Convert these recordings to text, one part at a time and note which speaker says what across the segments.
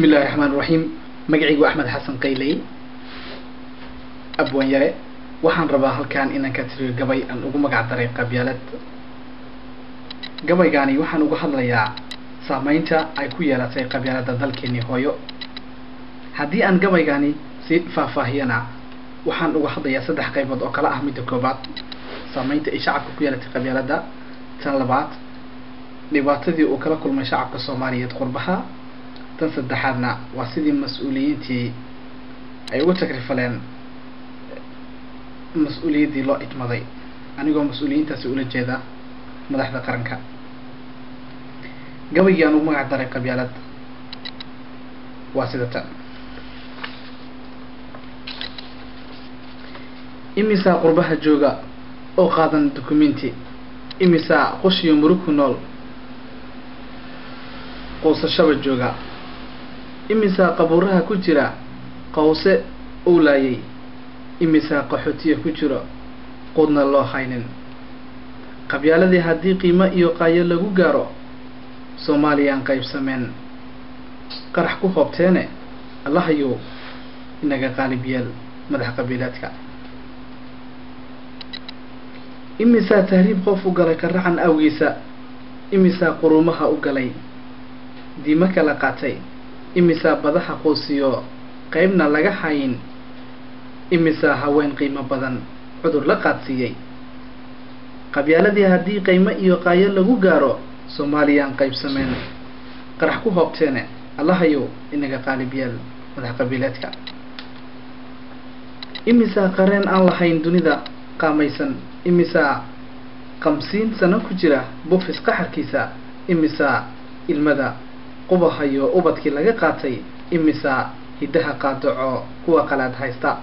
Speaker 1: Bismillahi raxmaan raxiim. Magacaygu Axmed Xasan Qayley Abwaan Yare. Waxaan rabaa halkan inaan ka tiriyo gabay aan ugu magac daray qabyaalad. Gabaygaani waxaan uga hadlayaa saameynta ay ku yeelatay qabyaaladda dalkeenii hooyo. Haddii aan gabaygaani si faahfaahiyana, waxaan uga hadlayaa saddex qaybood oo kala ah: midda koobaad, saameynta ay shacabka ku yeelatay qabyaaladda; tan labaad, dhibaatadii uu kala kulmay shacabka Soomaaliyeed qurbaha; tan saddexaadna waa sidii mas-uuliyiintii ay ugu takrifaleen mas-uuliyaddii loo idmaday, anigoo mas-uuliyiintaasi ula jeeda madaxda qaranka. Gabaygii aan ugu magac daray qabyaalad waa sida tan: Imisaa qurbaha jooga oo qaadan dukumenti? Imisaa qushiyo murug ku nool quusashaba jooga? Imisaa qabuuraha ku jira qawse uu laayay? Imisaa qaxootiya ku jiro qudna loo haynin? Qabyaaladii haddii qiimo iyo qaayo lagu gaaro, Soomaaliyaan qaybsameen qarax ku hoobteene, Allahayuu inaga qaalib yeel madax qabiileedka. Imisaa tahriib qof u galay qaracan awgiisa? Imisaa quruumaha u galay diimo kala qaatay? Imisaa badaha quusiyo qaybna laga hayn? Imisaa haween qiimo badan cudur la qaadsiiyey? Qabyaaladii haddii qiimo iyo qaayo lagu gaaro, Soomaaliyaan qaybsameen qarax ku hoobteene, Allahayow inaga qaalib yeel madax qabiileedka. Imisaa qareen aan lahayn dunida qaamaysan? Imisaa 50 sano ku jira bufis qaxarkiisa? Imisaa ilmada qubahayo ubadkii laga qaatay? Imisaa hiddaha qaadaco kuwa qalaad haysta?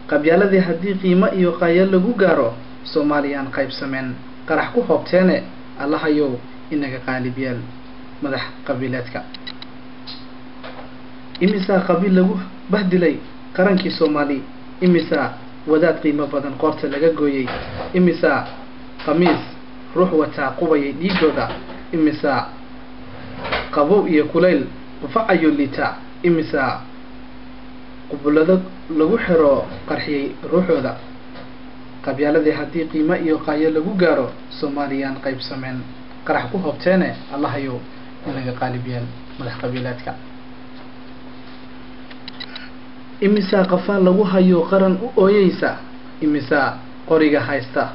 Speaker 1: Qabyaaladii haddii qiimo iyo qaayo lagu gaaro, Soomaaliyaan qaybsameen qarax ku hoobteene, Allahayow inaga qaalib yeel madax qabiileedka. Imisaa qabiil lagu bahdilay qarankii Soomaali? Imisaa wadaad qiimo badan qoorta laga gooyey? Imisaa khamiis ruux wataa qubayay dhiigooda? Imisaa qabow iyo kulayl qufacayo liita? Imisaa qubulado lagu xiro qarxiyey ruuxooda? Qabyaaladii haddii qiimo iyo qaayo lagu gaaro, Soomaaliyaan qaybsameen qarax ku hoobteene, Allahayow inaga qaalib yeel madax qabiileedka. Imisaa qafaa lagu hayo qaran u ooyeysa? Imisaa qoriga haysta?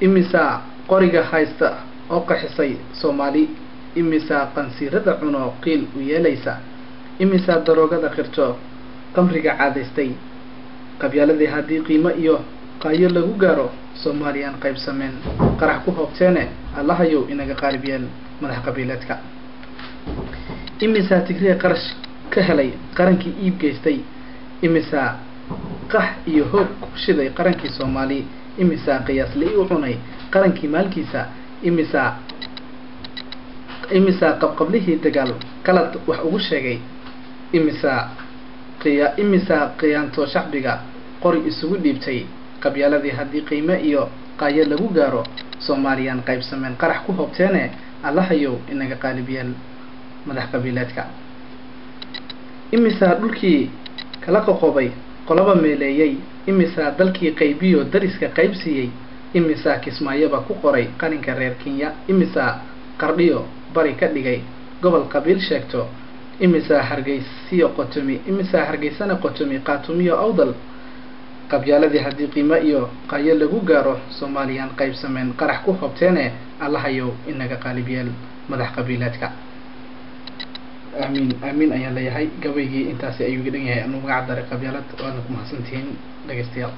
Speaker 1: Imisaa qoriga haysta oo qaxisay Soomaali? Imisaa qansiirada cuno qiil u yeelaysa? Imisaa daroogada qirto qamriga caadaystay? Qabyaaladii haddii qiimo iyo qaayo lagu gaaro, Soomaaliyaan qaybsameen qarax ku hoobteene, Allahayow inaga qaalib yeel madax qabiileedka. Imisaa Tigree qarash ka helay qarankii iib geystay? Imisaa qax iyo hoog ku shiday qarankii Soomaali? Imisaa qiyaasli u cunay qarankii maalkiisa? Imisaa qabqablihii dagaal qalad wax ugu sheegay? Imisaa qiyaanto shacbiga qori isugu dhiibtay? Qabyaaladii haddii qiimo iyo qaayo lagu gaaro, Soomaaliyaan qaybsameen qarax ku hoobteene, Allahayow inaga qaalib yeel madax qabiileedka. Imisaa dhulkii kala qoqobay qolaba meeleeyey? Imisaa dalkii qaybiyo dariska qaybsiiyey? Imisaa Kismaayaba ku qoray qalinka reer Kenya? Imisaa Qardhiyo bari ka dhigay gobol qabiil sheegto? Imisaa Hargeysiyo qotomi? Imisaa Hargeysana qotomi Qaatumiyo Awdal? Qabyaaladii haddii qiimo iyo qaayo lagu gaaro, Soomaaliyaan qaybsameen qarax ku hoobteene, Allahayow inaga qaalib yeel madax qabiileedka. Aamiin, aamiin ayaan leeyahay. Gabaygii intaasi ayuu iga dhan yahay anuu magac daray qabyaalad. Waadna ku mahadsantihiin, dhegeystayaal.